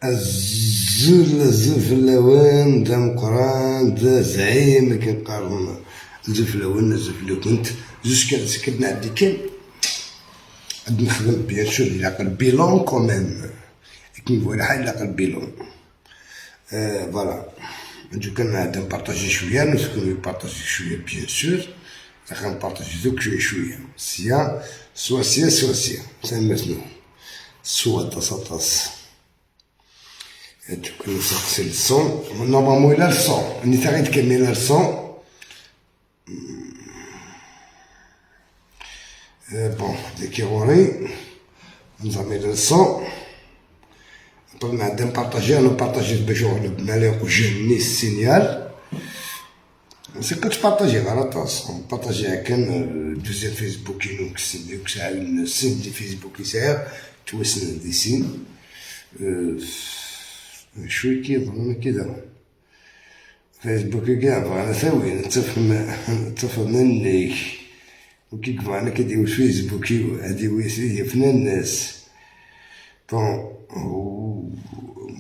الزل الزفلاوان دا مقران دا زعيم كنقارن الزفلاوان الزفلا كنت جوج كنت نعدي كان عاد نخدم bien sûr الى قلبي bilan quand même كي نقول حاجة الى قلبي bilan. Voilà نجو كان عاد نبارطاجي شوية نسكن نبارطاجي شوية bien sûr نبارطاجي دوك شوية شوية سيا سوا سيا سوا سيا سامسنو سوا طاس دوك نسقسي ال son normalement الى ال son اني تا غير تكمل ال son. Bon ديكي غوري نزعم الى ال son طبعا عندنا نبارطاجي انا بارطاجيت باش مالي جاني ال signal سي كتبارطاجي غير طاس بارطاجي كان deuxième فيسبوك ينو كسن كسعاون السن دي فيسبوك يسعر توسن دي سين شوي كيظن كذا فيسبوك كاع بغانا ثاوي تفهم تفهم منك وكي كبغانا كيديرو فيسبوك هادي يفنى الناس. Bon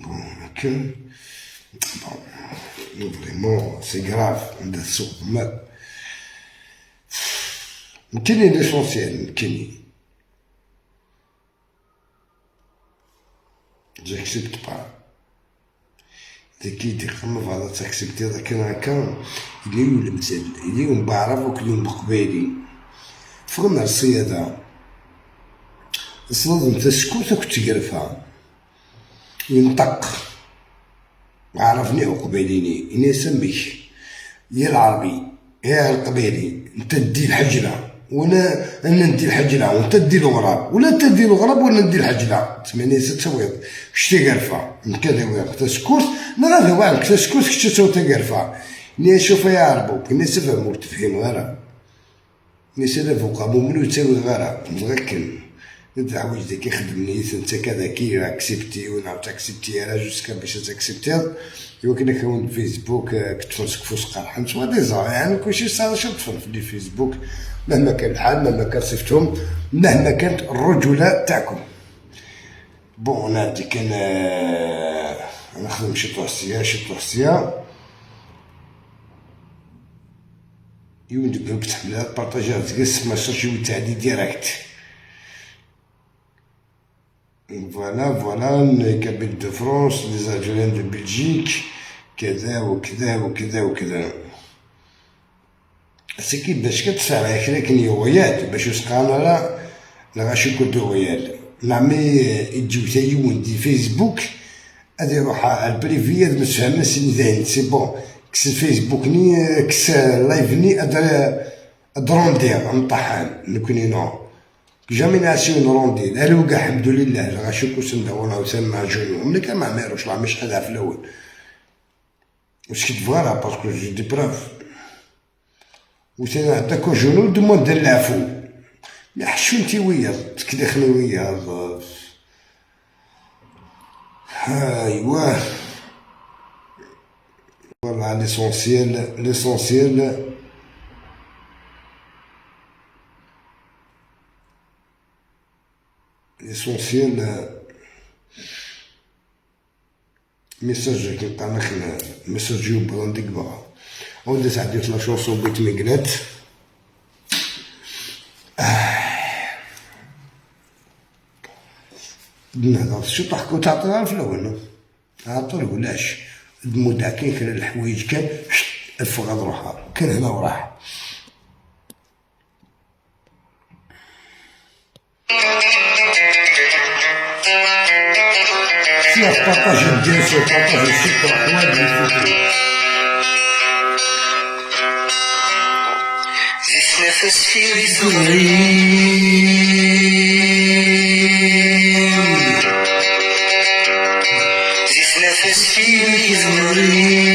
bon كان bon vraiment c'est grave عند السوق ما كاين l'essentiel كاين j'accepte pas ذاك يخمم فوالا تاكسبتي ذاك هكا اللي المثال اللي يوم بعرف وكل بقبالي فغنا الصيادة صدم تسكوت كنت تقرفها ينطق عرفني وقباليني إني سميك يا العربي يا القبيلي انت دي الحجلة وانا انا ندي الحجلة وانت دي الغراب ولا انت دي الغراب وانا ندي الحجلة ثمانية ستة ويض شتي قرفة نكذا ويض تسكوت نغادي وعلك تسكوت كشتي تو تقرفة ني شوف يا عربو ني سفهم وتفهم غير ني سلا فوق منو تساوي غير مغكن انت حوايج ديك يخدمني انت كذا كي اكسبتي ونعاود تاكسبتي راه جوسكا باش تاكسبتي ايوا كنا كون فيسبوك كتفرسك فوس قرحان سوا ديزا يعني كلشي صار شطفن في الفيسبوك مهما كان الحال مهما كان صفتهم مهما كانت الرجولة تاعكم. Bon انا عندي كان نخدم شي طوسيه شي طوسيه يوم دبا تحملها بارطاجيها تقص ما شي تاع direct. Voilà, voilà, les Kabyles de France, les Algériens de Belgique, كذا وكذا وكذا وكذا. سكي باش كتسارع كراكن يوغيات باش يسقانا لا لا غاشي كود غيال نعمي يجيو تا يون دي فيسبوك غادي يروح على ال privé متفاهمين سيني ذاين c'est bon كس الفيسبوك ني كس live ني ادروندي مطحان نكوني non jamais ناسيو نروندي لا كاع الحمد لله غاشي كوسن داونا وسام جونو ملي كان ما ميروش لا مش حدا في الاول واش كتبغى parce que j'ai des preuves وثاني عطاك جونو demande العفو ما حشونتي ويا تكدخني ويا ايوا voilà l'essentiel l'essentiel l'essentiel message كيبقى لك message يوب عندك بغا ودي سعديت la chanson بيت ميغلات نهضر شو طحكو تعطيها في الاول عطول ولاش المدة كاين كان الحوايج كان الفغاد روحها كان هنا وراح. سير بارطاجي bien sûr بارطاجي سير حوايج نفس في صغري زيت نفس في صغري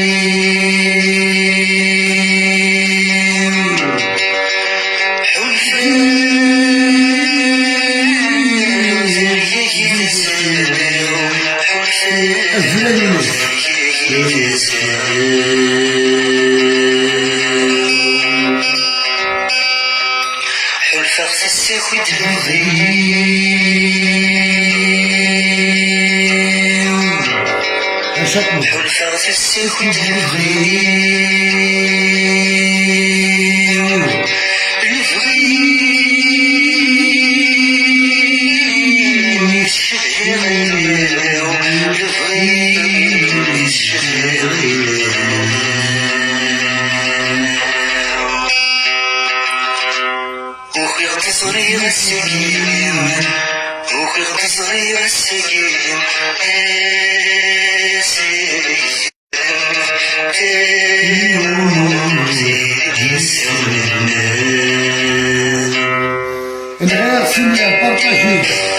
حلفة حلفة السكوت الغيب الغيب وخيرت صغير السكين وخيرت صغير السكين نغير signal partager.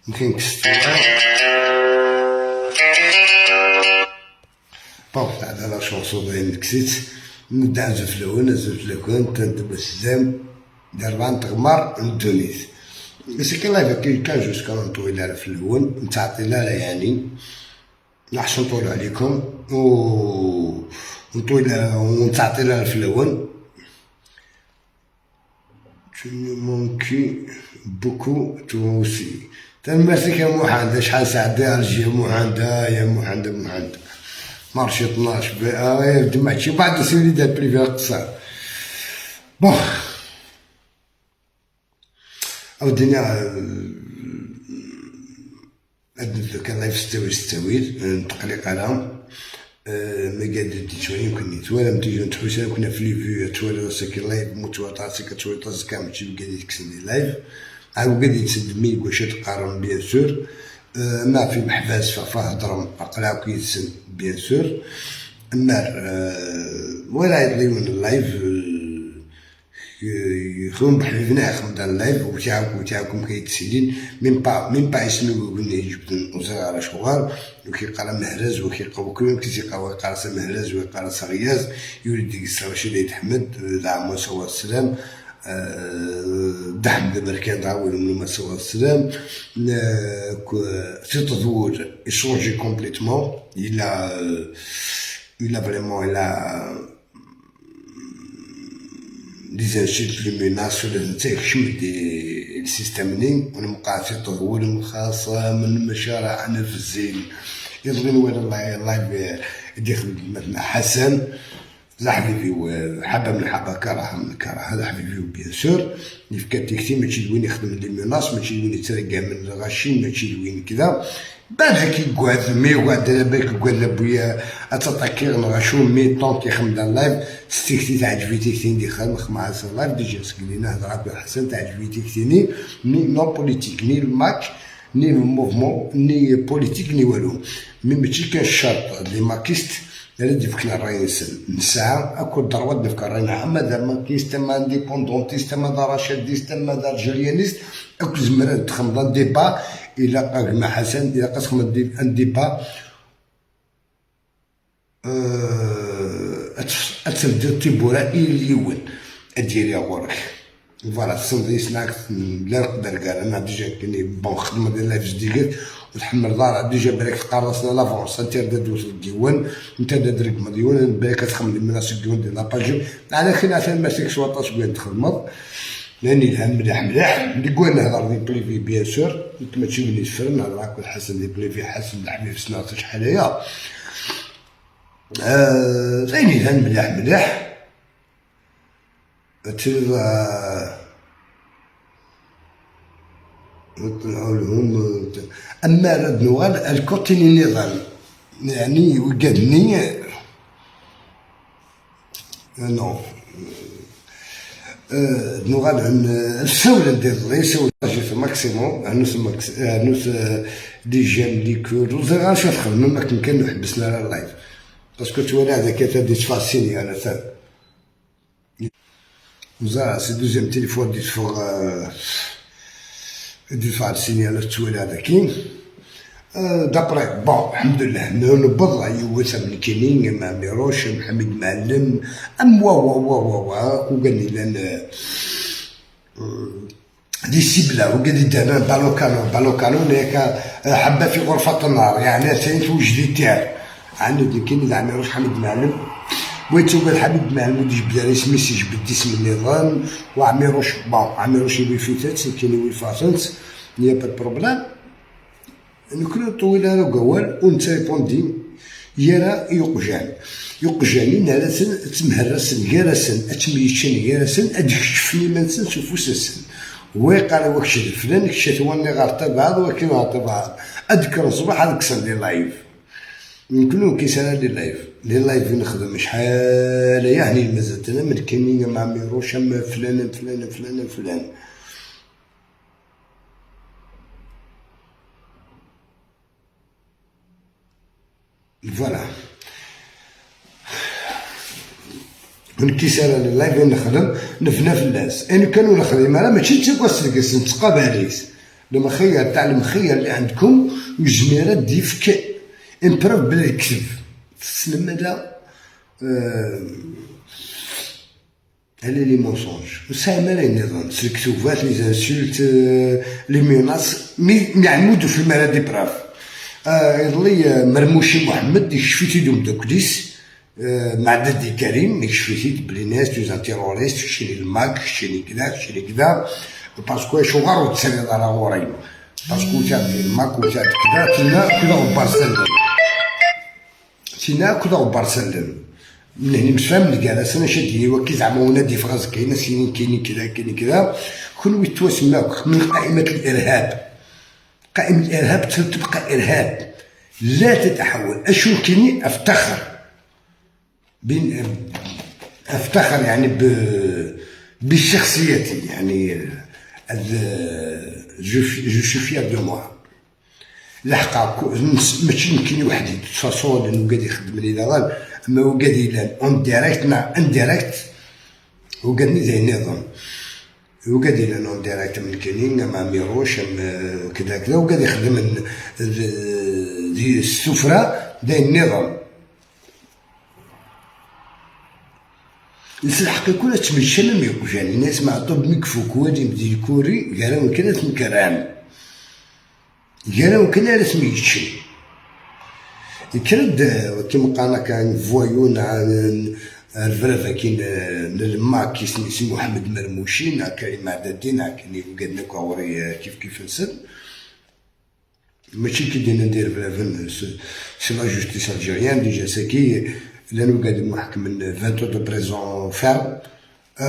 يمكن كستوها. bon بعد la chanson باين كسيت نبدا نزف الاول نزف لكم تندب السلام دربان تغمر ندونيس بس كي لايف كي كان جوج كان طويل في الاول نتعطي لا يعني نحش نطول عليكم و نطول ونتعطي لها في الاول. Tu me manques beaucoup toi aussi. تنمسك يا محمد شحال ساعة الجي محمد يا محمد محمد مارشي 12 دمعتي بعد سيدي دار بريفي قصار. bon او الدنيا عندنا كان live ستاوي ستاوي تقليق على ما قاد شوية يمكن يتوالا متيجو نتحوس كنا في les vues توالا ساكي live متواطا ساكي تواطا سكا ماشي قاد يكسني live عاود قاد يتسد مي واش تقارن bien sûr ما في محباس فهضر عقلا كيتسن bien sûr اما ولا يطليون اللايف يخدم بحبيبنا يخدم اللايف وتاعكم كيتسلين ميم با اسمي وين يجبد وزير على شغال وكيقرا مهرز وكيقرا كل كيقرا قرا مهرز ويقرا صغياز يولد رشيد يتحمد دعم سوا السلام دحم بركان دعوة ما سوا السلام في تطور يشونجي كومبليتمون il a vraiment il a les insultes les menaces تيكشم دي السيستم ني ونبقى في تطور خاصة من مشارع انا في الزين يظلم ولا اللايف يدخل مثلا حسن لا حبيبي حبه من حبه كره من كره هذا حبيبي بيان سور يفكر تيكتي ماشي وين يخدم لي ميناس ماشي وين يترقى من الغشين ماشي وين كذا بالك يقعد مي يقعد بالك يقعد بويا اتاكي نغشو مي طونك يخدم اللايف ستيكتي تعجبي تيكتي ندي خدم مع اللايف ديجا سكلينا هضره حسن تعجبي تيكتيني ني نون بوليتيك ني الماك ني الموفمون ني بوليتيك ني والو مي ماشي كان الشرط لي ماكيست لا ديفكنا الراي نسعى اكل دروات ديفك الراي اما دا ماكيست اما انديبوندونتيست اما دا رشاديست اما دا الجيريانيست اكل زمرة تخمض ديبا الى قاك حسن الى قسم ان ديبا اتبدا تيبورا اليون اديري غورك فوالا تصندي سناك لا نقدر كاع انا ديجا كني بون خدمة ديال لايف جديد وتحمل دار ديجا بالك تقرصنا لافونس انت دا دوز الديوان انت دا درك مديون بالك تخمم من راسك الديوان ديال لاباج على خلال عشان ماسك سواطاش وين تخدمض لاني الهم مليح مليح اللي قلنا نهضر دي بريفي بيان سور انت ماشي من يسفر نهضر كل حسن دي بريفي حسن الحبيب سنة شحال هي ثاني الهم مليح مليح نطلعوا لهم اما رد نوال الكوتيني نظام يعني وقادني نو نوغال السولة ندير لي جيت ماكسيموم نوس نوس دي جيم دي كور وزير غير تخدم ما كان حبسنا اللايف باسكو توالي هذاك تادي تفاسيني انا ثان وزا سي دوزيام تيليفون دي تفوق دي فاسيني انا توالي هذاك دابري بون الحمد لله نبض يوسف من كينين مع ميروش محمد معلم ام وا وا وا وا وا وقال لي لان دي سيبلا وقال لي دانا بالوكانو هيك حبه في غرفة النار يعني ثاني وجدي تاع عنده دي كاين اللي عميروش حميد معلم بغيت تقول حميد معلم ودي جبد على سميتي جبد اسم النظام وعميروش بون عميروش يوي فيتات كاين يوي فاتنت نيا با بروبليم نكون طويلة راه قوال وانت ريبوندي يرا يقجاني نالسن تمهرسن غيرسن اتميتشن غيرسن ادكشفني منسن سفوسسن ويقال وكش فلان كشات واني غير تبعض وكي غير تبعض اذكر الصباح هذاك لي لايف نكونو كيسالا لي لايف نخدم شحال يعني مازلت انا من كاينين مع ميروش فلان فلان فلان فلان فوالا نكيسال اللايف نخدم نفنا في الناس انا كانوا نخدم انا ماشي تيقاس الكاس نتقابليس المخير تاع المخير اللي عندكم وجميرة ديفك امبروف بلا الكذب تسلم على على لي مونسونج وسامر النظام الكتوفات لي زانسولت لي ميناس مي يعمدوا في المرا دي براف يظلي مرموشي محمد يشفيتي دوم دوكليس مع دادي كريم يشفيتي بلي ناس توزان تيروريست شيني الماك شيني كذا شيني كذا باسكو شو غار وتسالي على غورين باسكو تاع الماك وتاع كذا تينا كذا غبار سلم تينا كذا غبار سلم من هنا مش فاهم كاع انا شاديني وكي زعما ونادي في غاز كاين سنين كاينين كذا كاينين كذا كل يتوسماك من قائمة الارهاب. قائمة الإرهاب تبقى إرهاب لا تتحول. أشو كيني أفتخر بين أفتخر يعني بشخصيتي يعني je suis fier de moi. لحقا ماشي يمكن وحدي تفاصول لأنه قاعد يخدم لي دابا اما وقاد يلان en direct مع indirect وقادني زي النظام وقاد يلان en direct من كاينين مع ميروش كذا كذا وقاد يخدم ذي السفرة داي النظام الحق كل تمشى لم يقجان الناس مع طب مكفوك وادي بدي كوري قالوا كان مكرام قالوا كان رسمي يتشي يكرد كيما قالنا كان فوايو الفرافه كاين الماك كيسمي محمد مرموشي كريم عدادين كاين قادنا كوري كيف كيف نسد ماشي كي دينا ندير فرافن c'est la justice algérienne déjà ساكي لانو قاد محكم من 20 de prison ferme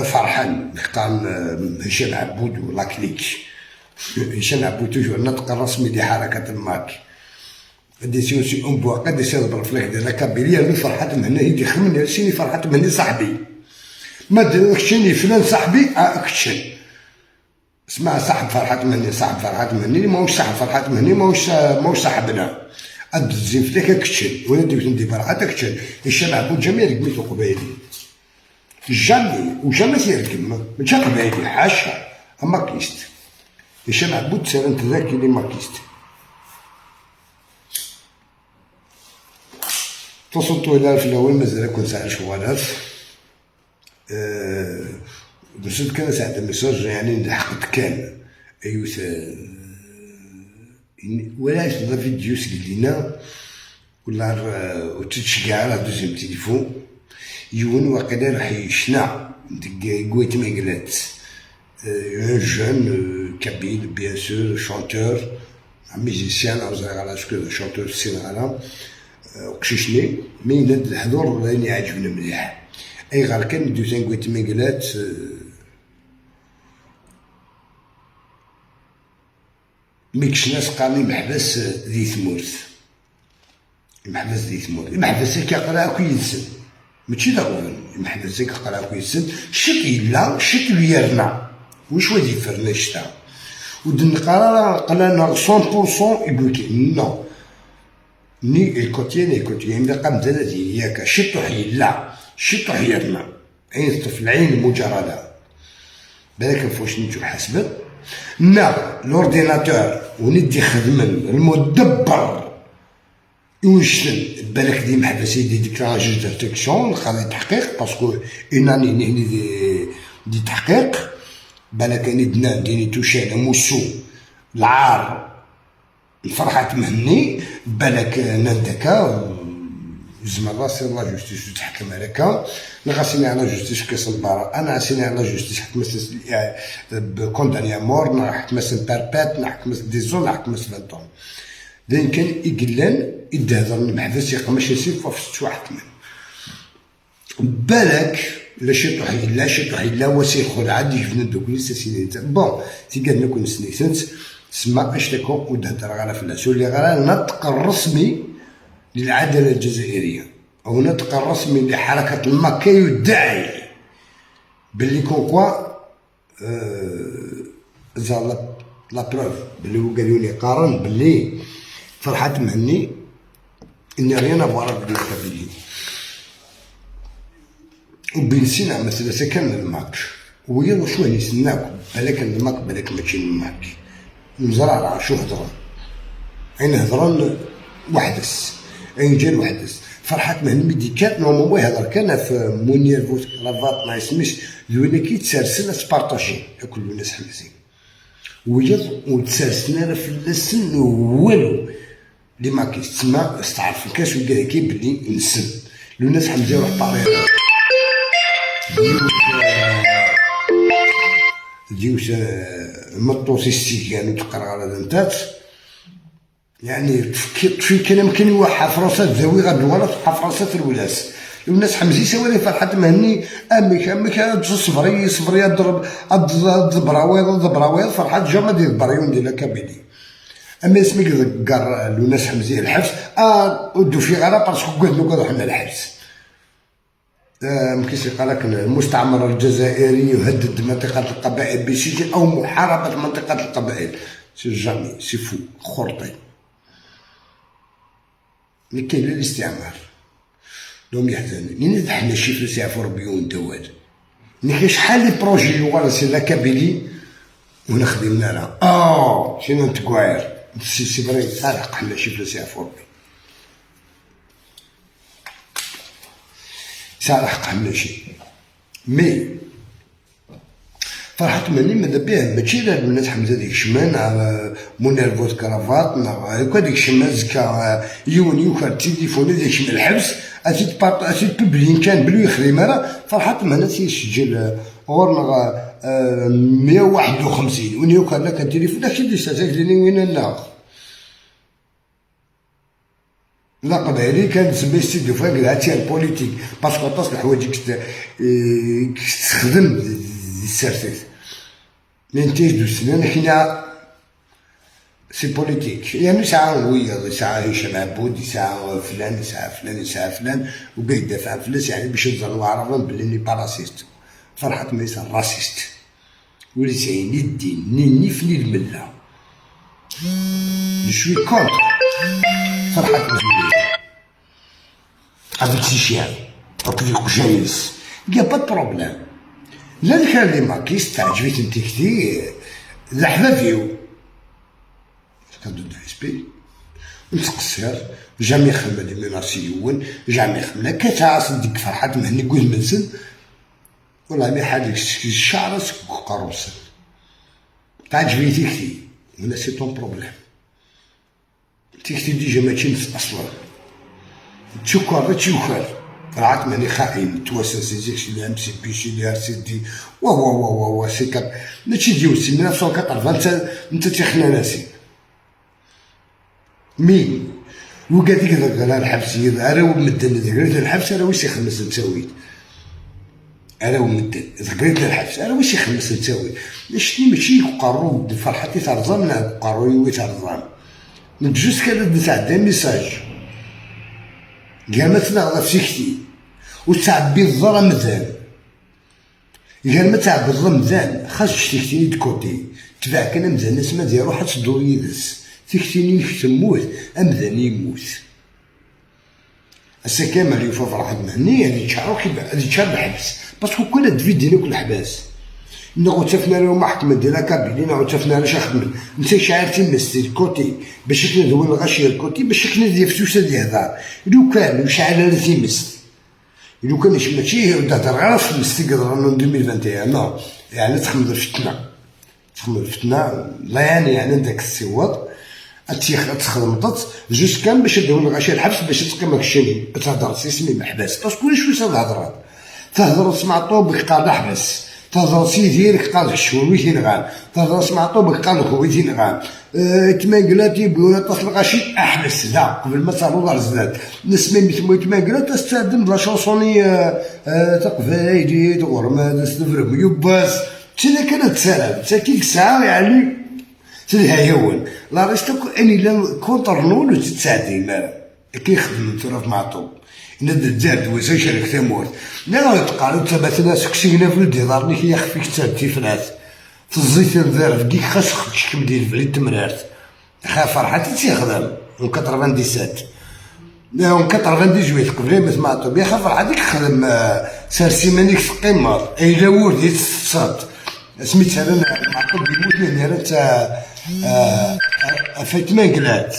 فرحان قال هشام عبود و la clique هشام عبود toujours النطق الرسمي لحركة الماك دي سي ام بواقع دي سي ضرب فليك ديال la Kabylie من فرحات مهني يدي خمني سيني فرحات مهني صاحبي ما ديركشني فلان صاحبي اكشن اسمع صاحب فرحات مهني صاحب فرحات مهني ماهوش صاحب فرحات مهني ماهوش صاحبنا الزين فليك اكشن ولا ديك ندي فرحات اكشن هشام عبود jamais رقميتو قبايلي jamais و jamais تيرقم ماشي قبايلي حاشا makiste هشام عبود سير انت ذاك اللي makiste توصلتو الى في الاول مازال كنت ساعة شغالات درست كان ساعة message يعني لحقت كان ايوث ولا لا فيديو سقلينا ولا وتتشكع على deuxième téléphone يون واقيلا راح يشنع ديك قويت ميقلات un jeune kabyle bien sûr chanteur musicien على شكون chanteur السينغالا وقشيشني mais ند الحضور لاني عاجبني مليح اي غير كان دوزيام قويت ميقلات ميكش ناس قالي محبس ذي ثمورث المحبس ذي ثمورث المحبس كيقرا كي ينسن ماشي ضروري المحبس كيقرا كي ينسن شت يلا شت يرنا واش واد يفرنا شتا ودن قرار قلنا 100% يقول لك non ni الكوتيان الكوتيان اللي قام زاد ياك شتو لا شتو يرنا عين الطفل العين المجردة بالك فواش نتو حاسبه نا l'ordinateur وندي خدمن المدبر يوشن بالك دي محبس دي déclarer juge d'instruction نخلي تحقيق parce que اون اني نهني دي تحقيق بالك اني دنا ديني توشي موسو العار الفرحة مهني بالك نندكا زعما راسي la justice تحكم عليك نغاسيني على justice كاس البراءة انا عسيني على justice حكمت condamné à mort نحكمس perpète نحكمس dix ans نحكمس 20 دين كان يقلان يدهضر المحبس يقمش يسيف وفي واحد من بالك لا شي طوح لا شي طوح لا وسي خلع عاد يجبنا دوك لي سيني bon تيقال نكون سنيسنت سما اش تكون ودهضر غير فلاس واللي غير النطق الرسمي للعدالة الجزائرية أو نطق الرسمي لحركة الماكا يدعي باللي comme quoi زال la preuve باللي هو قالوا لي قارن باللي فرحات مهني n'a rien à voir بالكابيلي وبين سنة مثلا كان الماك ويلا شو يسناكم بالك الماك بالك ماشي الماك مزرعة شو هضران عين هضران وحدس عين جال وحدس فرحات مهني ميديكال نورمالمون يهضر كان في مونير فوت كرافات ما يسميش ذولا كي تسرسل تبارطاجي كل الناس حمزين ويض وتسرسلنا في السن والو لي ماكيش تسمى استعرف الكاس وقال كي بلي نسب لو الناس حمزة يروح طريق ديوس مطوسي السيكان وتقرا على دنتات يعني في كلام كان يوحى فرنسا تزاوي غاد ولا توحى فرنسا في الولاس الناس حمزي سوالي فرحات مهني امك امك صفري صفري ضرب ضبراويض ضبراويض فرحات جا ديال بريون ديال كابيلي اما اسمك ذكر الناس حمزي الحبس ودو في غرا باسكو قعدوا قعدوا حنا الحبس مكيش قال لك المستعمر الجزائري يهدد منطقة القبائل بسجن او محاربة منطقة القبائل c'est jamais c'est faux خرطي اللي كاين الاستعمار لهم يحزن نين حنا شي فلوس يعرفوا ربي وندوال نكي شحال لي بروجي يوغال سي لا كابيلي ونخدمنا لها شنو نتكواير سي فري صالح حنا شي فلوس يعرفوا ربي صالح حنا شي مي فرحت مني ماذا بيه ماشي لا الناس حمزة ديك الشمان مونيرفوت كرافات هكا ديك الشمان زكا يون يوكا التليفون ديك الشمان الحبس اسيت بارط اسيت بوبلين كان بلو يخدم راه فرحت مهنا تيسجل غورنا 151 وين يوكا لا كان تليفون داكشي اللي ساكنين وين لا لا قبايلي كان تسمى ستوديو فاك هاتي البوليتيك باسكو طاس الحوايج تخدم السرتيت ننتج دو سنان حنا سي بوليتيك يعني ساعة وياض ساعة هشام عبود ساعة فلان ساعة فلان ساعة فلان وباه يدافع فلان يعني باش يظلوا عرفا بلي ني باراسيست فرحت ميس راسيست ولي سعيني الدين ني نيف ني الملة جو سوي كونتر فرحت ميس افيك سي شيان افيك جايس يا با بروبليم لا ذكر لي ماكيس تعجبيت انت كتي الحبابيو كادو دو اس بي نتقصر جامي خدمة لي ميناسيون جامي خدمة كتعاص ديك فرحات مهني قول منسن والله مي حالك الشعر قروسن تعجبني تيكتي هنا سي طون بروبليم تيكتي ديجا ماشي نفس اصلا تشكر تشوكر رعت ماني خائن تواسا سي زيك سي ام سي بي سي دي ار سي دي وا وا وا وا وا سي كات ماشي ديال سي 1980 انت تيخنا ناسي مين وقال ديك ذاك الحبس راه مدن ذكرت الحبس راه واش يخمس نتاويت راه مدن ذكرت الحبس راه واش يخمس نتاويت شتي ماشي يقروا فرحتي ترزم لا قروا ترزم جوست كان نتعدى ميساج قال ما تنغض في سكتي وتعبي الضرا مزال قال ما تعبي الضرا مزال خاص تكتيني دكوتي تبع كان مزال الناس ما ديروح تدور يدس تكتيني تموت امذان يموت هسا كامل يوفا فرحت مهني هادي تشعرو هادي تشعر الحبس باسكو كل دفيدينا كل حباس نغو تفنا لهم محكمة ديال كابيني نغو تفنا لاش خدمت انت شعرتي مستي كوتي باش كنا دوين الغاشي الكوتي باش كنا ديال فلوس ديال هضار لو كان وشعل على تيمست لو كان ماشي تهضر غير في مستي قدر 2021 نو يعني تخمد الفتنة تخمد الفتنة لا يعني داك السواط تخدمت جوست كان باش دون الغاشي الحبس باش تقيمك الشيء تهضر سيسمي محبس باسكو شوية تهضر تهضر تسمع طوبك قال حبس تهضر سيديرك قال شوي تنغان تهضر سمع طوبك قال خوي تنغان تماكلاتي بيولا تصل غاشي احبس لا قبل ما تصلوا دار الزاد نسمي مثل تماكلات تستخدم لا شونسوني تقفايدي تغرم تستفرم يباس تسلا كانت تسالم تساكيك ساعة يعني تلها لا ريستو اني لا كونتر نون وتتساعدي ما كيخدم ترى مع طوب ند تزاد وزا شارك تمورت لا تقالو انت مثلا سكسينا في الديدار كي يخفيك تسالتي فلات تزيت الذرف ديك خاص تشكم ديال الفريد تمرارت خا فرحاتي تيخدم اون 97 لا اون 98 قبل ما سمعتو بيا خا فرحاتي خدم سارسيمانيك في القمر اي لا وردي تصاد سميتها انا معطوب يموت لي تا فايت مانكلات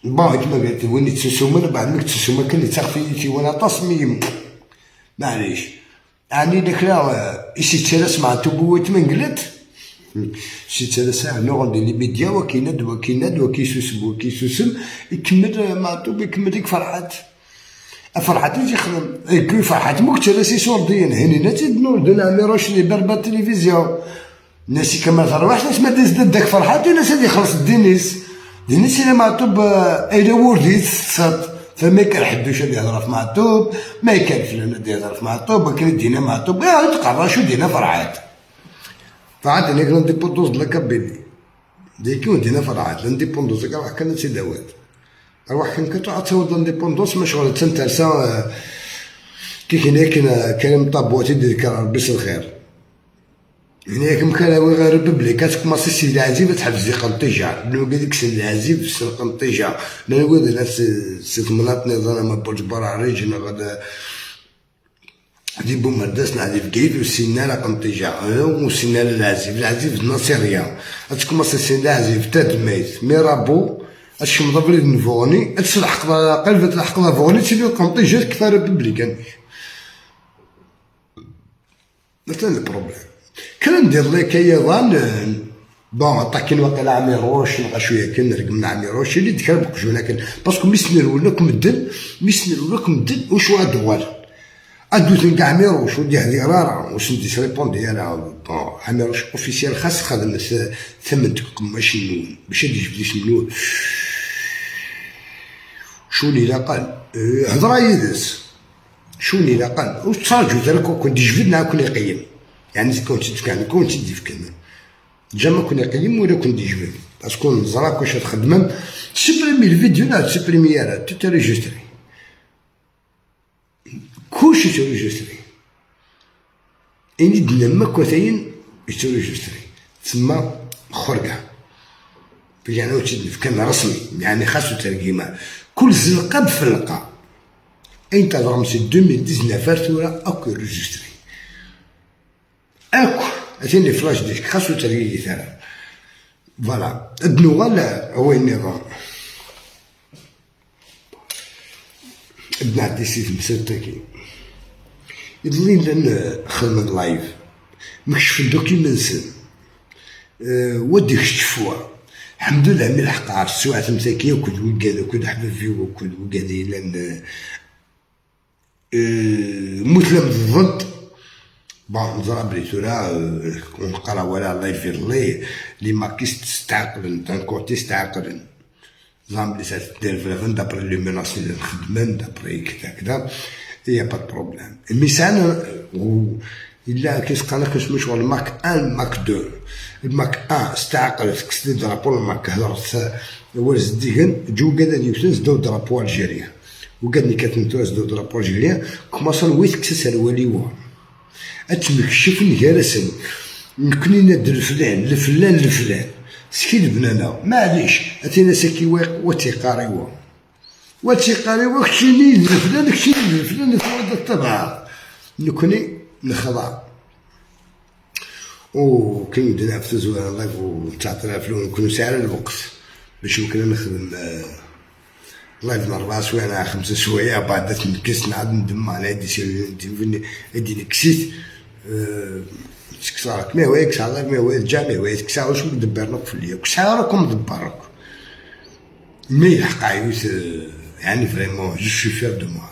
بون كيما قلت وين تسوما بعد ما تسوما كان تخفي تي وانا تصميم معليش يعني داك لا إيش تلاس مع تبوت من قلت شي تلاس نو غندي لي ميديا وكيناد وكيناد وكيسوسم وكيسوسم يكمل مع توب يكمل ديك فرحات فرحات يخدم كي فرحات موك تلاس يسوردين هني ناتي نور دون عميروش لي بربا التلفزيون الناس كما تروحش ناس ما داز داك فرحات وناس اللي يخلص الدينيس دينيس الا معطوب الا وردي تصد فما كان حدوش اللي يهضر في معطوب ما كان فلان اللي يهضر في معطوب كان دينا معطوب يا تقرا شو دينا فرحات فرحات انا لانديبوندونس د لا كابيني ديكي ودينا فرحات لانديبوندونس كاع كان سي داوات اروح كان كتعطيو لانديبوندونس ما شغل تنترسا كي كاين كان مطابواتي ديال ربي الخير. هنا كم كان غير ريبوبليك تكماسي سيدي العزيز تحبس دي قنطيجة نو قالك سيدي العزيز في قنطيجة نقول ناس سيت مناط نظام ما برج براريج غادا دي بومرداس نعدي في كيف وسينا لا قنطيجة وسينا العزيز العزيز الناصرية تكماسي سيدي العزيز تادميت ميرابو اش مضبلي نفوني تلحق قلب تلحق فوني تسيدي قنطيجة كفا ريبوبليكان مثلا ال problème كان ندير لك ايضا bon طاكين واقيلا عميروش نلقى شوية كن رقمنا عميروش اللي دكر بقجونا كن parce que ميسنرولكم الدل ميسنرولكم الدل وش ادوال ادو كاع عميروش ودي هذه رارا واش ندي répondi انا bon عميروش officiel خاص خدم ثمن قماش النون باش يجبد اسم النون شوني لا قال هضره يدس شوني لا قال واش تصاجو ذلك كنت جبدنا كون يقيم يعني كنت كان كنت دي في كلمة jamais كون يقيم ولا كنت يجبد parce que نزراك واش تخدم supprimer الفيديو لا supprimer راه tout enregistré كلشي t'enregistré اني دنا ما كوثين t'enregistré تسمى خرقه يعني كان رسمي يعني خاصو ترقيمه كل زنقه بفلقه انت ضرمسي 2019 ثورة اكو enregistré اكو اتيني flash disque خاصو ترقي ثرا voilà ادنو هو النظام ابن عدي سيف مسرتكي يضلين لان خدمة live مكشف ال documents ودي كشفوها الحمد لله مي الحق عرف السواعة تمساكية وكل وكاد وكل حباب وكل وكاد لان مثلم ضد bon نزرع بلي تورا ونقرا ولا الله يفير ليه les makistes استعقلن d'un côté استعقلن زعما بلي دير في d'après les menaces اللي نخدمن d'après كذا كذا y a pas de problème mais ساعة الا كيسقى لك اسمو شغل ماك 1 ماك 2 الماك 1 استعقلت كسدي drapeau الماك هضرت ورز ديغن جو كذا ديوسن زدو drapeau algérien وقالني كاتنتو زدو drapeau algérien كوماسون ويت كسس الولي اتمكشف نهارسن نكوني ندير فلان لفلان لفلان سكيل بنانا معليش اتينا ساكي وتيقاريوا وتيقاريوا كشيني لفلان كشيني لفلان فرد الطبعة نكوني نخضع وكاين درنا في تزوير لايف وتعطينا فلون نكونو ساعة الوقت باش يمكن نخدم لايف من 4 سوايع 5 سوايع بعد تنكس نعاد ندم على يدي يدي نكسيت تكسرك ما هو يكسر ما هو الجامع هو يكسر واش مدبرنك في الليل كسر راكم مدبرك mais الحق عيوت يعني vraiment je suis fier de moi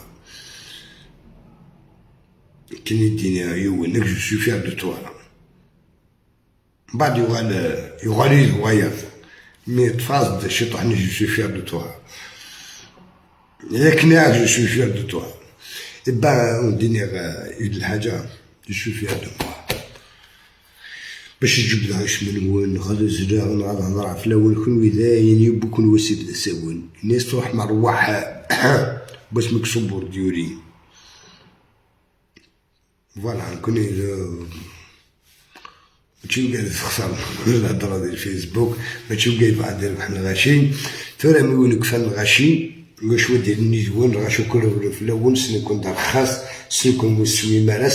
كاين يديني يونك je suis fier de toi بعد يغالي يغير mais تفاز شي طحني je suis fier de toi ياك je suis fier de toi إبا نديني يد الحاجة je suis fier de moi باش تجبد عايش من وين غادي زرا غادي نهضر على فلاون كون وذاين يبو كون وسيب ساون الناس تروح مروح باش مكسبور ديوري voilà نكون ماشي قاعد تخسر الهضرة ديال الفيسبوك ماشي قاعد بعد يربح الغاشي ترى ملي يكفى الغاشي واش ودي النيزوان غاشو كل في الاول سنكون دار خاص سنكون مسوي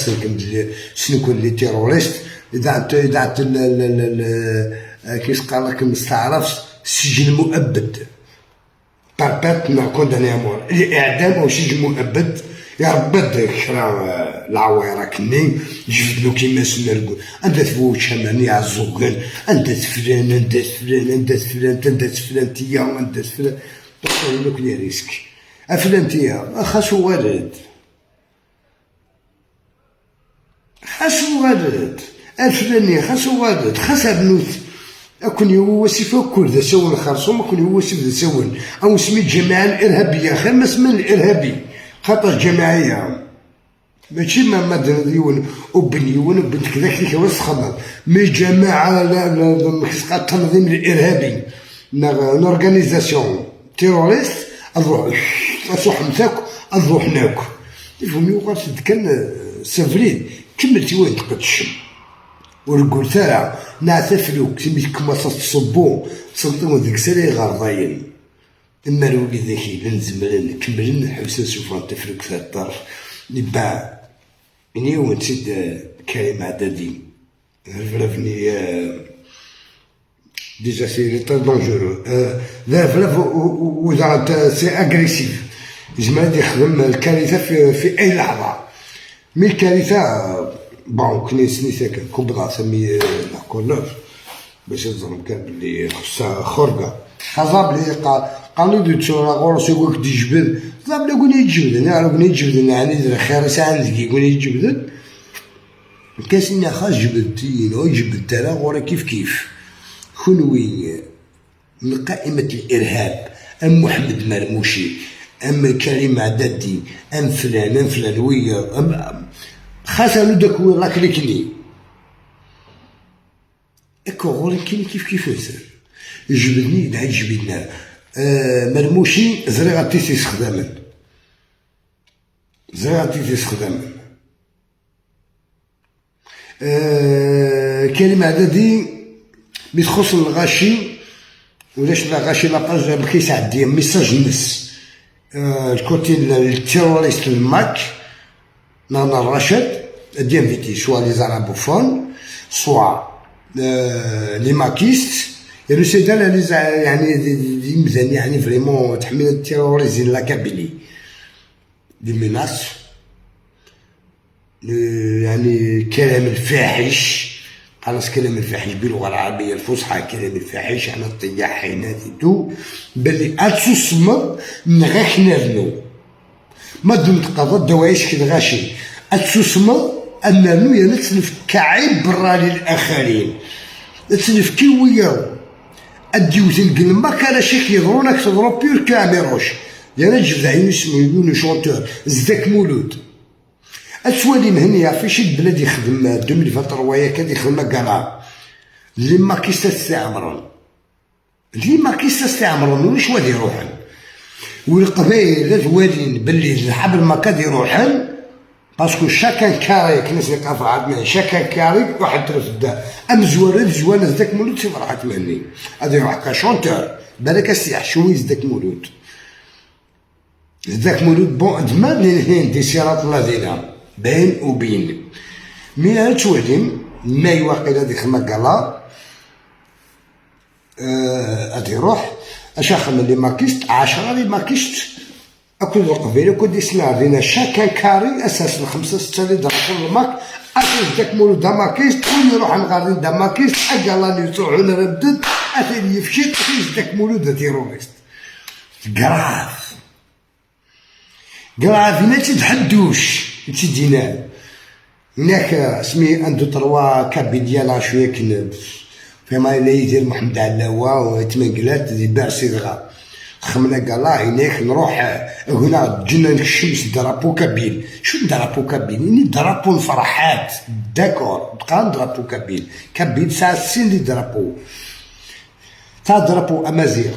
سنكون les terroristes اذا اذا كيش قال لك مستعرفش سجن مؤبد perpète condamné à mort الاعدام او سجن مؤبد يا ربي كرا العويره كني جبدلو كيما سنرقو انت تفوت شماني عزوغل انت فلان انت فلان انت فلان انت فلان تيا انت فلان لك les risques افلان تيا خاصو والد خاصو والد افلاني خاصو والد خاص بنوت اكون هو سيف كل ذا سون خرصوم اكون هو سيف ذا سون او سميت الجماعة الارهابية خير ما اسم الارهابي خاطر جماعية ماشي ما ديون وبنيون وبنت كذا كذا واش تخمم mais جماعة لا لا التنظيم الارهابي une organisation terroriste نروح تروح نتاك نروح ناك يفهم يوقع كان سافرين كملتي وين تقدشم ورقول ترى نعتفلو كيما كما تصبو تصنتو ديك سالي غرضاين اما الولي ذاكي لنزمرن كملن حوسن سوف تفلوك في الطرف نبا إني ونسيد كريم عدادي رفرفني déjà c'est très dangereux لا وزارة c'est agressif زعما يخدم الكارثة في اي لحظة mais الكارثة bon كني سني ساكن كبرى سمي كورنوف باش نظن كان بلي خصها خرقة خاصها بلي قالوا دو تشورا غورس يقولك تجبد زعما يقول يتجبد انا يقول يتجبد يعني خير ساعة يقول يتجبد كاس خاص جبدتي جبدت انا غورا كيف كيف خنوي من قائمة الإرهاب أم محمد مرموشي أم كريم عدادي أم فلان أم فلان ويا أم خاصة داك la clique ني اكو غوري كاين كيف كيف نسال جبدني دعي جبدنا مرموشي زريغة تيسي خدامن زريغة تيسي خدامن كريم عدادي بخصوص الغاشي ولاش الغاشي la page كيسعدي message نس ال côté ال terroriste الماك نانا الرشد d'inviter soit les arabophones soit les makistes يعني سي يعني مزيان يعني vraiment تحمل terroriser la Kabylie des menaces يعني الكلام الفاحش خلاص كلام الفاحش باللغة العربية الفصحى كلام الفاحش على الطياحينات تو بلي اتسوسمر من غير نرنو ما دون تقضى دواعش كالغاشي اتسوسمر اننو يا نتسلف كعبرة للاخرين تسلف كي وياو اديو تلقى ما كان شي كيضرونك تضرب بيور كاميروش يا نجبد عيني اسمه يونو شونتور زداك مولود اتوالي مهنية في شي بلاد يخدم 2023 كان يخدم كاع les makistes استعمرون les makistes استعمرون وش وادي يروحن والقبائل توالين باللي الحبل ما كاد يروحن parce que chacun carré كناس يقف عندنا chacun carré واحد ترفد ام زوار زوان ذاك مولود سي فرحات مهني هذا يروح ك chanteur بالك السياح شوي ذاك مولود ذاك مولود bon دما دي سيرات الله بين وبين mais توالين ما يواقي هذيك خما قالا غادي يروح اش خدم les makistes 10 les makistes اكل القبيلة كل يسمع لينا chacun carré اساس الخمسة ستة اللي ضربوا الماك اساس داك مولود دا makiste وين يروح نغادي دا makiste اكالا يطلعوا ردد اثير يفشي اساس داك مولود terroriste grave grave ما تتحدوش تدينا هناك سمي un deux trois Kabyles ديالها شوية كن فيما لا يدير محمد علاوه وتمنقلات دي بارسي دغا خمنا قال هناك نروح هنا جينا الشمس drapeau kabyle شو drapeau kabyle يعني drapeau الفرحات d'accord بقى drapeau kabyle kabyle ساعة سين les drapeaux تاع drapeau امازيغ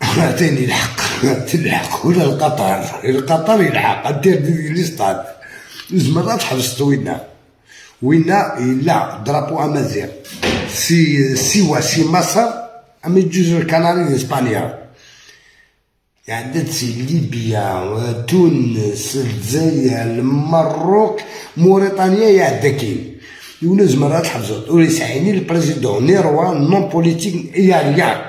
عطيني الحق تلحق ولا القطر القطر يلحق دير les stades زعما تحبس وينا وينا الا drapeau امازيغ سي سيوا سي مصر اما جزر الكناري اسبانيا يعني سي ليبيا تونس الجزائر المروك موريتانيا يا داكين يونا زعما تحبسوا ولا يسعيني ال président ni roi non politique يا ريان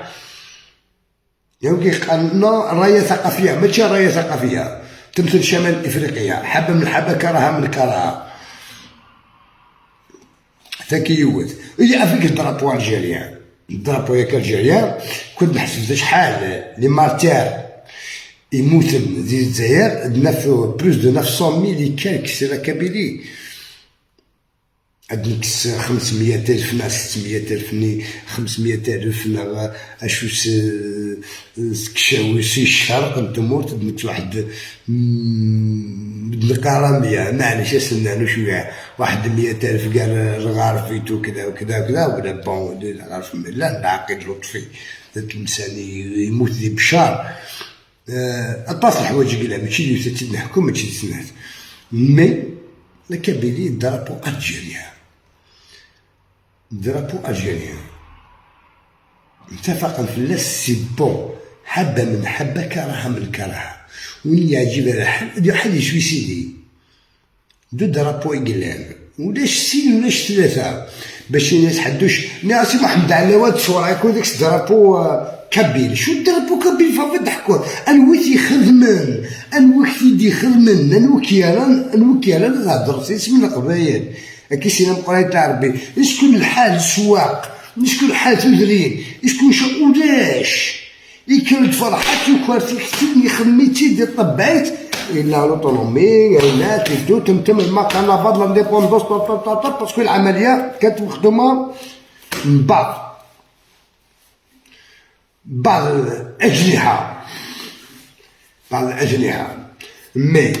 يعني قال non رايه ثقافية ماشي رايه ثقافية تمثل شمال افريقيا حبه من حبه كرهه من كرهه تاكيوت هي avec ال drapeau algérien ال drapeau ياك algérien كنت نحسب شحال les martyrs يموتن ديال الجزائر plus de 900 mille quelques c'est la Kabylie عندك 500 ألف نا 600 ألف ني 500 ألف نا أشو سكشاوي سي الشرق نتمورت دمت واحد القرامية معليش استنى شوية واحد 100 ألف قال الغارفيتو كذا وكذا وكذا ولا bon الغارف لا العقيد لطفي التلمساني يموت ذي بشار اطاس الحوايج قالها ماشي اللي نحكم ماشي اللي mais la Kabylie drapeau algérien. drapeau algérien اتفق في c'est bon. حبة من حبة كرهة من كرهة، وين يعجب الحال حد يشوي سيدي deux drapeaux إقلان ولاش سين ولاش ثلاثة باش الناس حدوش. ناسي محمد علاوة تصور يكون داك drapeau kabyle. شو drapeau kabyle فافا ضحكوا انويت يخدمن، انويت يدي يخدمن، انويت يران هضر سيس من القبايل كي سينا مقراي تاع ربي. شكون الحال سواق، شكون الحال تدرين، شكون شو ولاش يكرد فرحات وكارتي حتى يخدمي دي طبعيت إلا l'autonomie إلا تدو تمتم المقالة فضل l'indépendance parce que العملية كانت مخدومة من بعض الأجنحة، بعض الأجنحة. mais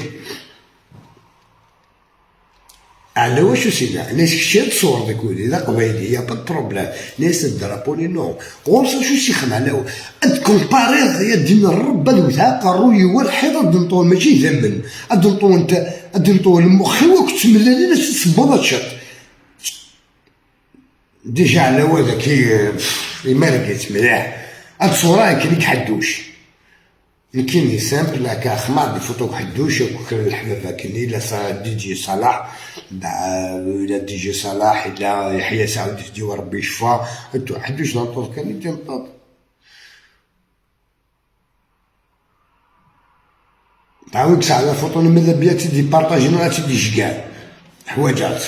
على واش سيدنا ناس كشي تصور داك ولي لا قبايلي y a pas problème، ناس ال drapeau لي non غورسا شو سيخم على اد comparer يا دين الرب هاد قرو يوا الحيط اد نطول ماشي ذمن اد نطول انت اد نطول مخي وكنت ملالي ناس تسبض تشط déjà على هذا كي ما مليح هاد الصورة كي حدوش يمكن simple هكا خمار des photos حدوش الحبابة كني لا دي جي صلاح ولا دي جي صلاح إلا يحيى سعود يهدي وربي يشفى انتو حدوش نطوط كان يدي نطوط تعاود ساعة على فوطو ماذا بيا تدي بارطاجي ولا تدي شكال حوايجات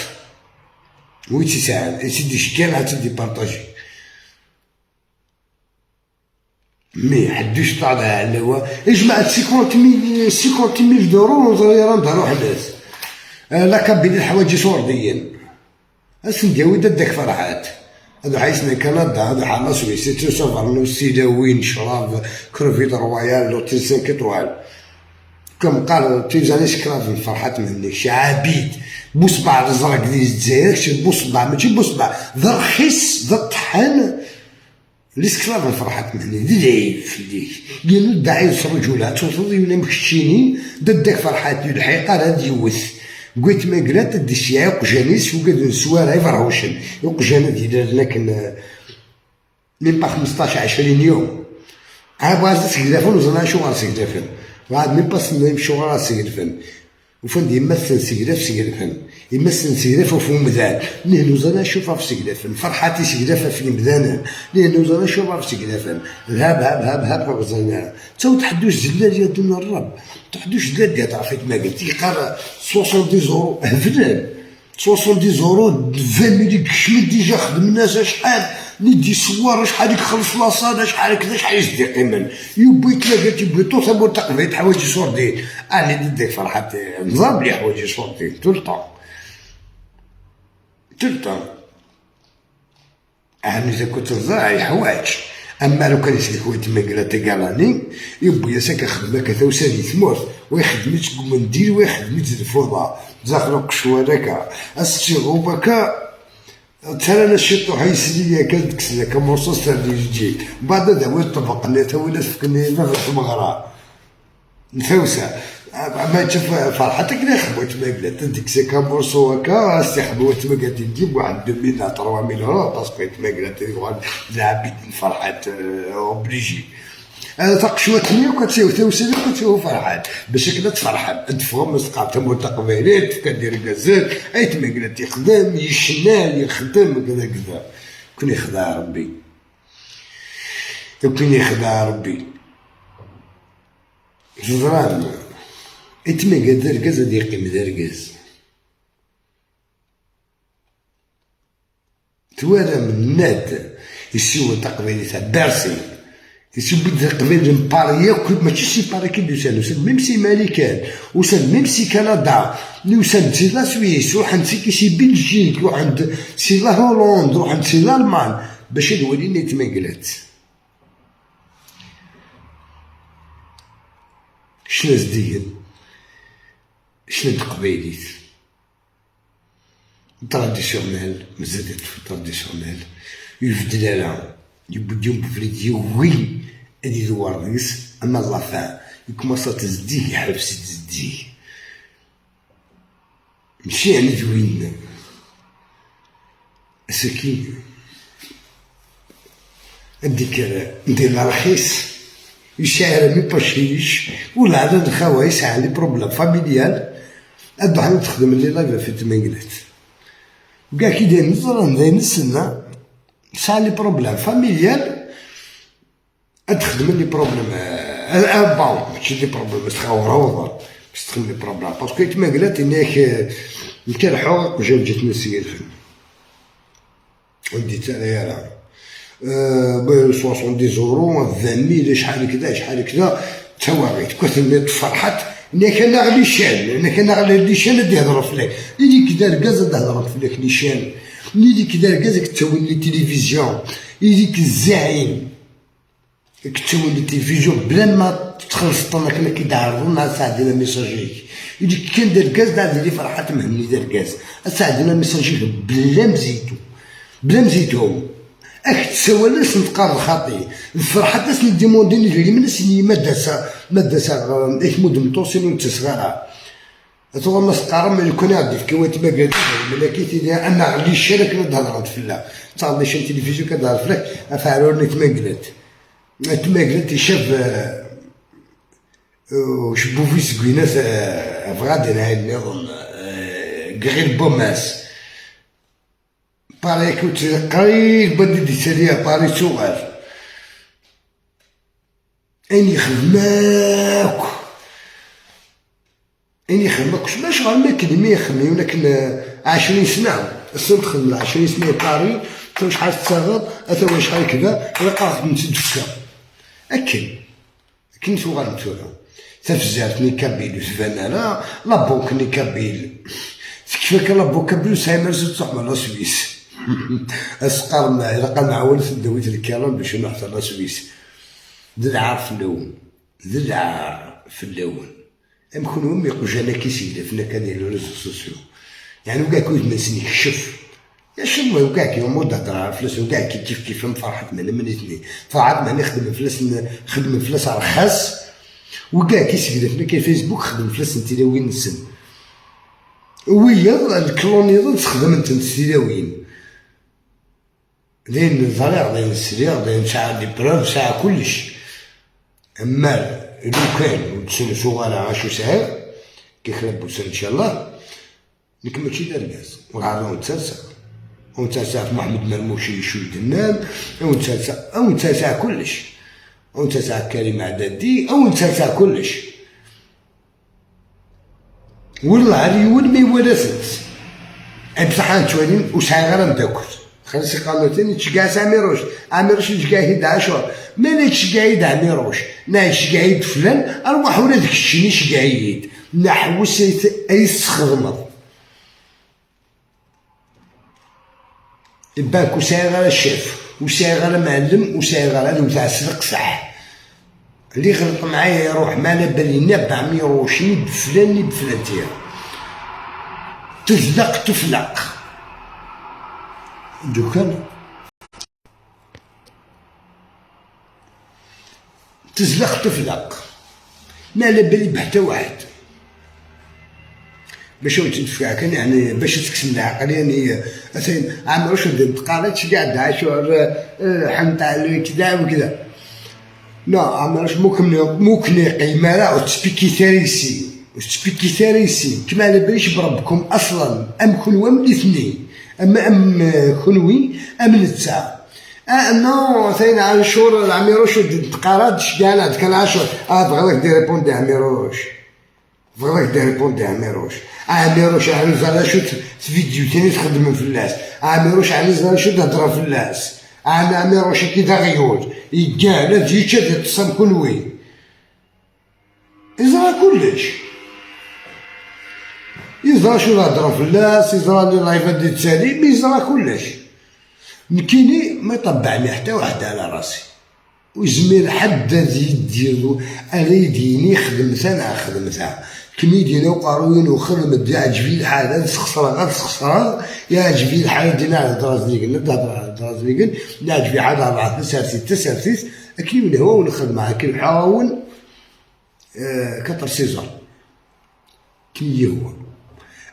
وي تساعد تدي شكال تدي بارطاجي مي حدوش طالع على هو جمعت 50 mille d'euros وزريران دارو حداس لا كابيني الحوايج صورديين اسنديو داك فرحات هادو حيسنا كندا هادو حنا سويس تو سافر نو سيداوين شراب كروفيت royal l'hôtel 5 étoiles كم قال تيزاني esclaves فرحات منك شي عبيد بوصبع الازرق ديال الجزائر شي بوصبع ماشي بوصبع ذا رخيص ذا الطحان l'esclave فرحات مهني دي العيب في ديك لأنو داعي الرجولة توصل ولا مكشيني داك فرحات الحقيقة هاد يوث قلت ما قلت دي شي قجانيس وقاد نسوارع يفرهوشن يقجانا ديال لكن من با 15 20 يوم عاد بغا سكدافن وزنا شو غير سكدافن وعاد من با سنة يمشيو غير سكدافن وفند يمثل سكداف سكدافن يمثل سكداف وفي مذان نهنو زنا شوفها في سكدافن فرحاتي سكدافة في مذان نهنو زنا شوفها في سكدافن هاب هاب هاب هاب غزانا تو تحدوش زلال يا دون الرب تحدوش زلال ديال تعرفي ما قلت يقرا 70 اورو هفلان 70 اورو 20 ملي كشمل déjà خدمنا شحال ندي صور شحال يخلص la salle شحال كذا شحال يزيد قيمة يبي تلاقى يبي تو ثمور تقبيت حوايج صوردين انا ديك فرحات نظام لي حوايج صوردين tout le temps tout le temps انا اذا كنت نزرع حوايج اما لو كان يسلك ويت مقلا تقالاني يبي يساك خدمة كذا وسالي ثمورت ويخدمت منديل ويخدمت الفوضى زاخلو قشوانك السيغوبكا ترى انا شي طوح يسلي كتكسل كمرصوص تاع يجي بعد هذا هو الطبق اللي تا ولا فكني في المغرى نفوسه ما تشوف فرحتك لا خبوت ما قلت ديك سي كامورسو هكا استخبوت ما قلت تجيب واحد 2000 3000 اورو parce que ما قلت العبيد فرحات obligé تقشوتني وكتساوي توسيل وكتساوي فرحات باش كذا تفرحان تفهم سقاط متقبلين كدير كازات اي تما قلت يخدم يشنال يخدم كذا كذا كون يخدع ربي كون يخدع ربي جزران اتما قد ركز هادي يقيم دركز توالا من ناد يسوى تقبيلي تاع بارسي يسوى تقبيل مباريا ماشي سي باري كي دوسان وسان ميم سي ماريكان وسان ميم سي كندا وسان سي la Suisse روح عند سي سي بلجيك روح عند سي la Hollande روح عند سي l'Allemagne باش تولي نيتماكلات شنو زديا شنو تقبيليت traditionnel مازال traditionnel يفدل على يبدو بفريدي وي هادي دوار ديس اما la fin يكومونسا تزديه يحبس تزديه ماشي يعني زوين سكي نديك ندير رخيص يشعر مي باشيش ولا عدد الخوا يسعى les problèmes familiales. ادو حنا تخدم les lives في تمنقلات كاع كي داير نظرا داير نسنى ساعة les problèmes familiales تخدم les problèmes bon ماشي les problèmes تخاور باش تخدم les problèmes parce que تمنقلات انك نكرحو وجات جاتني السيد ودي تا راه 70 اورو 20000 شحال كذا شحال كذا تواغيت كنت فرحت انا كان غلي شان انا كان غلي les chaînes اللي يهضروا فيك اللي كدا الكاز تهضر فيك les chaînes اللي كدا الكاز كتسوي les télévisions يديك الزعيم كتسوي les télévisions بلا ما تخلص طنك كنا كيدعرضونا ساعدنا message يك يديك كان دار الكاز دار لي فرحات مهني دار الكاز ساعدنا message يك بلا مزيتو بلا مزيتهم اك تسوى لاس نتقار خاطي الفرحة تاس نديموندي نجري من سني ما داسا ما داسا ايش مود متوصل وانت صغيرة تغ ما سقارم من يكون عندي في كوات ما قالت ملاكي تيدي انا غلي الشرك نهضر فلا تصاوب لي chaîne télévision كتهضر فلاك افعلوني تماقلت تماقلت شاف وشبو في سكوينات فغادي نهاية النظام غير بوماس باري كنت قريب بدي دي سالية باري صغار اني خدماك اني خدماك ما شغل ما كلمة يخدمي ولكن 20 سنة السنة تخدم 20 سنة باري تا شحال تصغر تا شحال كذا لقا خدمت دفكا اكل كنت صغار نتولا تفزارت ني كابيل وسفانا la banque ني kabyle كيفاك la banque kabyle سايمر تصح la Suisse اسقر ما لقى معول تدويت الكلام باش نروح la Suisse ذي العار في اللون ذي العار في اللون ام كون امي قجانا كيسيد فينا كان les réseaux sociaux يعني وكاع كنت من سني كشف يا شنو وكاع كي مود هضر فلوس وكاع كي كيف كيف فرحت من اثنين فرحت من نخدم فلوس خدم فلوس رخاص وكاع كيسيد فينا كي فيسبوك خدم فلوس نتلاوين نسن ويا الكلونيض تخدم انت نتلاوين دين ضريع دين السريع دين ساعة دي بروف ساعة كلش اما لو كان وتسنسو غالا عاشو ساعة كي خلبو ان شاء الله لك ماشي دار الناس وعاد ونتسع ونتسع في محمد مرموشي شو دنان ونتسع ونتسع كلش ونتسع كريم عدادي ونتسع كلش والله علي ما يورثت بصح نتوالين وساعة غير نداكل خلصي قالوا تشكا عميروش عميروش تشكا هيد عاشور ما تشكا هيد عميروش نا تشكا هيد فلان اروح ولا داك الشيء تشكا هيد نحوس اي سخدمض الباك وساعة غير الشيف وساعة غير معلم وساعة غير هذا تاع السرق صح اللي غلط معايا يروح ما على بالي نبع عميروش ني بفلان ني بفلان تزلق تفلق دوكان تزلق تفلق ما على بالي بحتى واحد باش تدفع كان يعني باش تكسب العقل يعني مثلا عمروش نتقارنش كاع عاشور حمد على كذا وكذا لا عمروش ممكن قيمة لا وتسبيكي ثاريسي وتسبيكي ثاريسي كما على باليش بربكم اصلا ام كنوا من الاثنين اما ام كنوي ام نتا نو ثاني عاشور عميروش تقارد كاع كان عاشور بغاك دير ريبوندي عميروش بغاك دير ريبوندي عميروش عميروش على زعما شو فيديو ثاني تخدم في الناس عميروش على زعما شو تهضر في الناس عميروش كي داغيول يكاع تجي تصام كنوي يزرا كلش يزرا شو تهضر في الناس يزرا لي لايفات دي تسالي مي يزرا كلش مكيني ما يطبعني حتى واحد على راسي وزمير حد يديرو انا يديني خدمتها انا خدمتها كميدينا وقاروين وخدم دي عجبي الحال تخسر غتخسر يا عجبي الحال دينا على دراز ليقل نهضر على دراز ليقل عجبي حال 4 9 6 9 6 اكيد هو ونخدم معاه كي نحاول كتر سيزون كي هو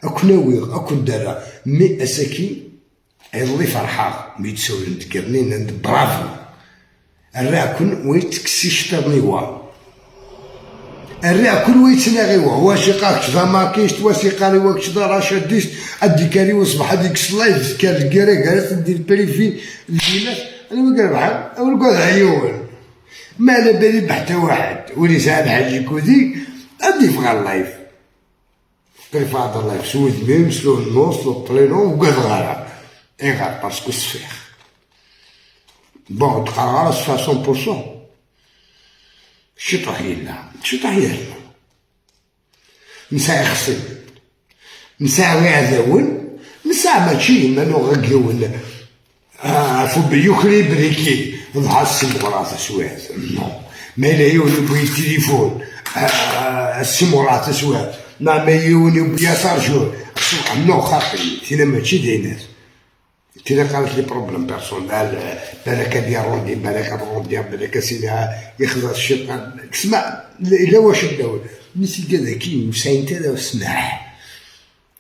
اكون ناوي اكون دارا مي اساكي اللي فرحة ميتسول نتكرني عند برافو الراكن ويتكسي شطرني وا الراكن ويتناغي وا واش قاك ذا ماكيش واسي قاري واش ذا راشديست ادي كاري وصبح هذيك سلايف كان الكاري كاري دير بريفي الجينات انا ما كنبحال اول كاد عيون ما على بالي بحتى واحد ولي ساعة حاجة كودي ادي فغا اللايف قري هذا اللايف سود ميم سلو النص لو طلينو وقاد غارة اي غار باسكو سفيخ بون تقرا 100%. شي طحيلة شي طحيلة نساع خصي نساع غير نساع ماشي ما نغيون فو يكري بريكي نضحى السيمورات سواد نو ما لا يوني بوي التليفون السيمورات سواد ما يوني بيا سارجور نو خاطري تينا ماشي دينات تينا قالت لي بروبليم بيرسونال بالك ديال روندي بالك روندي بالك سيدها يخضر الشيطان تسمع الا واش بداو ميسي كذا كي وساين تا سماح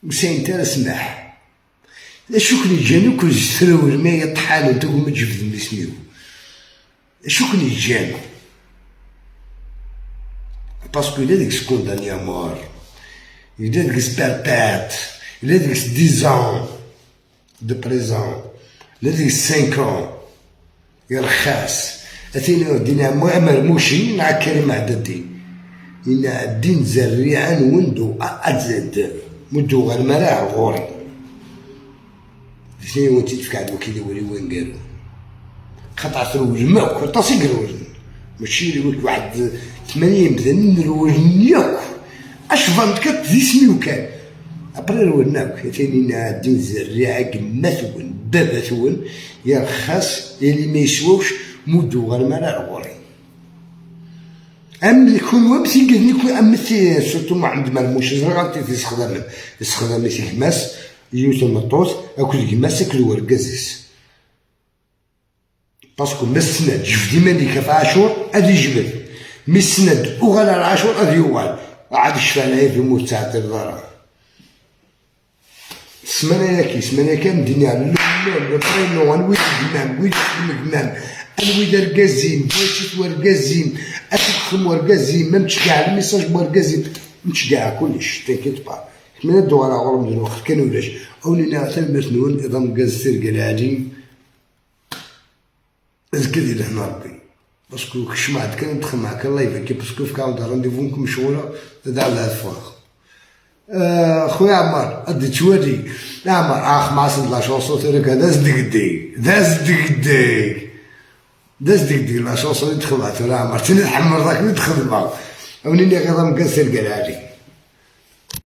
وساين تا سماح شكون جانو كل ثرول ما يطحالو انت ما تجبد مسميو شكون جانو باسكو الا ديك سكونداني مور الا ديك سباربات الا ديك 10 دو بريزون الا ديك 5 يا رخاص اثينا دينا مرموشي مع كريم عددي إن الدين زريعا وندو أتزاد مدو غير مراع غوري شنو هو تيتفك عند وكيل ولي وين قالوا خطأ الوجه ماك طاسي الوجه ماشي اللي واحد 80 بدا الوجه ياك اش فهمت كتزي سميو كان ابري روناك ثاني الدين زريعه كما ثون بابا ثون يا رخاص اللي ما يسواوش مدو غير مراع غوري ام يكون وبسي قد يكون ام سي سورتو ما عند مرموش زرغ تيستخدم يستخدم في حماس يوسف المطوس اكل كماس اكل ورقازيس باسكو ما السند جف ديما ديك في عاشور ادي جبل مي السند وغالا العاشور ادي يوغال عاد الشفا في موت تاع الضرر السمانه كي سمانه كان دينا لو برينو انوي كمام ويد كمام انوي ركازين بغيتي وركازين اتخدم وركازين ما متشكع الميساج وركازين متشكع كلش تاكيد با من الدوار غرم من الوقت كانوا ولاش اولينا تمت نون اذا مكاز سير قلالي ازكدي لهنا ربي باسكو كشمعت كان ندخل معاك الله يفكي باسكو في كاون رونديفو نكون مشغولة تدع لها الفواخ. خويا عمار ادي توالي عمار اخ مع سند لا شونسون تاعك هذا زدقدي ذا زدقدي ذا زدقدي لا شونسون اللي تخدمها ترى عمار تيني تحمر ذاك اللي تخدمها اوليني غير مكاز سير قلالي.